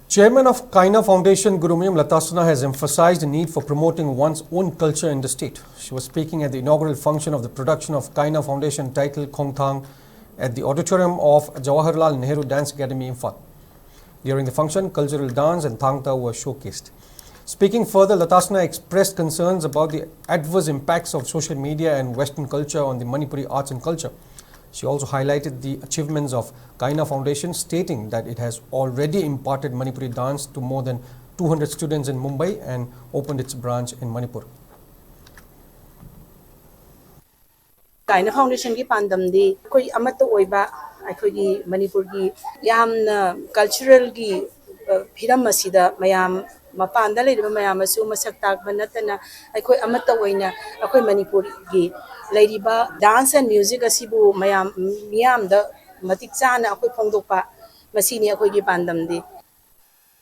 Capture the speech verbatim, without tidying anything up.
Chairman of Kaina Foundation, Gurumiyam Latasna, has emphasized the need for promoting one's own culture in the state. She was speaking at the inaugural function of the production of Kaina Foundation title Khongthang at the auditorium of Jawaharlal Nehru Dance Academy, Imphal. During the function, cultural dance and thangta were showcased. Speaking further, Latasna expressed concerns about the adverse impacts of social media and Western culture on the Manipuri arts and culture. She also highlighted the achievements of Kaina Foundation, stating that it has already imparted Manipuri dance to more than two hundred students in Mumbai and opened its branch in Manipur. ꯀꯥꯏꯅ ꯐꯥꯎꯟꯗꯦꯁꯟꯒꯤ ꯄꯥꯟꯗꯝꯗꯤ ꯑꯩꯈꯣꯏ ꯑꯃꯠꯇ ꯑꯣꯏꯕ, ꯑꯩꯈꯣꯏꯒꯤ ꯃꯅꯤꯄꯨꯔꯒꯤ ꯌꯥꯝꯅ ꯀꯜꯆꯔꯦꯜꯒꯤ ꯐꯤꯔꯝ ꯑꯁꯤꯗ ꯃꯌꯥꯝ, ꯃꯄꯥꯟꯗ ꯂꯩꯔꯤꯕ ꯃꯌꯥꯝ ꯑꯃꯁꯨ ꯃꯁꯛ ꯇꯥꯛꯄ ꯅꯠꯇꯅ ꯑꯩꯈꯣꯏ ꯑꯃꯠꯇ ꯑꯣꯏꯅ ꯑꯩꯈꯣꯏ ꯃꯅꯤꯄꯨꯔꯒꯤ ꯂꯩꯔꯤꯕ dance and music ꯑꯁꯤꯕꯨ ꯃꯌꯥꯝ, ꯃꯤꯌꯥꯝꯗ ꯃꯇꯤꯛ ꯆꯥꯅ ꯑꯩꯈꯣꯏ ꯐꯣꯡꯗꯣꯛꯄ, ꯃꯁꯤꯅꯤ ꯑꯩꯈꯣꯏꯒꯤ ꯄꯥꯟꯗꯝꯗꯤ꯫